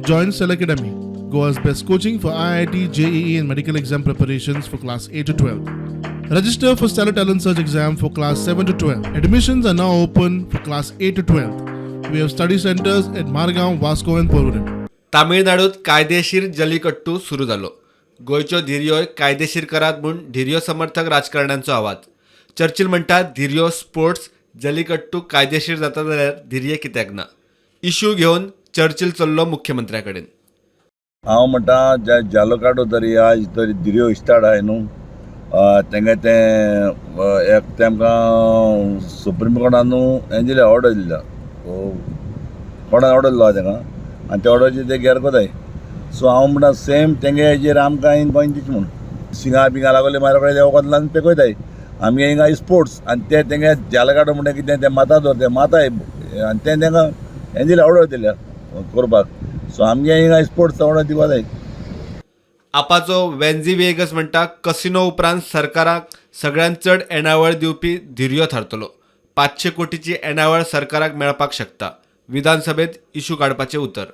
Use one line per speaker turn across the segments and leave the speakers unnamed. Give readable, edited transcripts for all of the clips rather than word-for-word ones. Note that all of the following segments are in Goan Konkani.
Join Cell Academy, Goa's best coaching for IIT, JEE, and medical exam preparations for class 8 to 12. Register for Stellar Talent Search exam for class 7 to 12. Admissions are now open for class 8 to 12. We have study centers at Margaon, Vasco, and Porvorim.
तामिळनाडूत कायदेशीर जलीकट्टू सुरू जालो. गोंयच्यो धिरयोय कायदेशीर करात म्हूण धिरयो समर्थक राजकारण्यांचो आवाज. चर्चिल म्हणटा, धिरयो स्पोर्ट्स, जलीकट्टू कायदेशीर जाता जाल्यार धिरये कित्याक ना? इश्यू घेवन चर्चिल चल्लो मुख्यमंत्र्या कडेन.
हांव म्हणटा, जे जालोकाडो तरी आज तरी धिरयो इस्टार्ट आहाय न्हू, तेंगे तें एक तेमकां सुप्रीम कोर्टान न्हू हें दिल्या, ऑर्डर दिल्या. कोर्टान ऑर्डर दिलो आहा तेंकां आनी ते ऑर्डरचेर ते गेर कोताय. सो हांव म्हणटा, सेम तेंगे हेजेर आमकां हिंग गोंय दिवचें म्हूण. शिंगा बिंगा लागले मागीर रोखडे ते वखद लावन पेकयताय. आमगे हिंगा स्पोर्ट्स आनी ते तेंगे जालकाडो म्हणटा कितें तें मातादोर, ते माताय आनी तें तेंकां हें दिल्या, ऑर्डर दिल्या करपाक. सो आमगे हिंगा स्पोर्ट्स ऑर्डर दिवपा जाय.
आपाचो वेन्झी वेगस म्हणटा, कसिनो उपरांत सरकाराक सगळ्यांत चड येणावळ दिवपी धिरयो थारतलो. 500 कोटीची येणावळ सरकाराक मेळपाक शकता. विधानसभेत इशू काडपाचें उतर.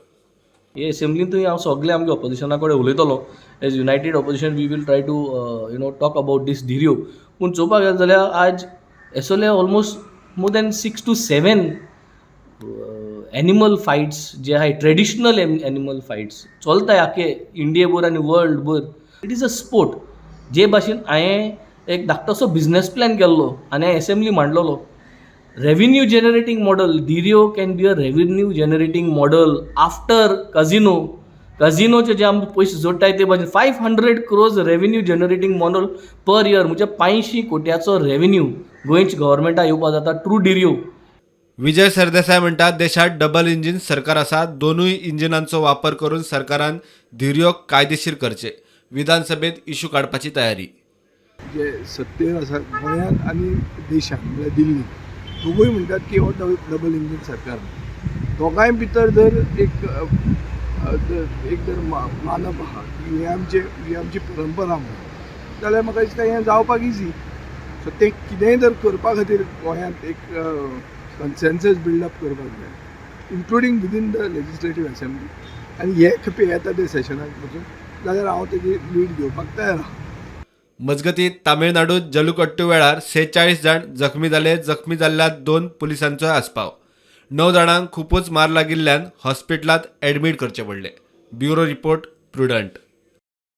हे असेंब्लींतूय हांव सगळे आमगे ऑपोजिशना कडेन उलयतलो. As united opposition, we will try to talk about this धिरयो. पूण चोवपाक गेले जाल्यार आज असले almost more than six to seven animal fights जे आहाय, ट्रेडिशनल एनिमल फायट्स चलताय आख्खे इंडियेभर आनी world Bhar. It is a sport. जे भाशेन हांवें एक धाकटोसो बिजनस प्लॅन केल्लो आनी हांवें assembly मांडलेलो, revenue generating model. Dhirio can be a revenue generating model after casino. कझिनोचे जे आमी पयशे जोडटाय ते भाशेन 500 crores revenue generating model per year, म्हणजे 500 कोट्याचो रेवेन्यू गोंयच्या गव्हर्मेंटाक येवपा जाता थ्रू धिरयो.
विजय सरदेसाय म्हणटात, देशात डबल इंजिन सरकार आसा. दोनूय इंजिनांचो वापर करून सरकारान धिरयो कायदेशीर करचे. विधानसभेत इशू काडपाची तयारी.
जे सत्तेर आसा गोंयांत आनी देशांत, म्हळ्यार दिल्लीत, दोगूय म्हणटात की हो डबल इंजीन सरकार. दोगांय भितर जर एक एक जर मानप आहा की हे आमचे, ही आमची परंपरा म्हणून, जाल्यार म्हाका दिसता हें जावपाक इजी. सो तें कितेंय जर करपा खातीर गोंयांत एक कन्सेन्सस बिल्डअप करपाक जाय, including within the legislative assembly. आनी हे खेपे येता ते सेशनाक पसून जाल्यार हांव तेजी लीड घेवपाक तयार आहा.
मजगतीं, तामिळनाडूत जल्लीकट्टू वेळार 46 जाण जखमी जाले. जखमी जाल्ल्या दोन पुलिसांचोय आस्पाव. णव जाणांक खुपूच मार लागिल्ल्यान हॉस्पिटलांत ॲडमीट करचे पडले. Bureau report, prudent.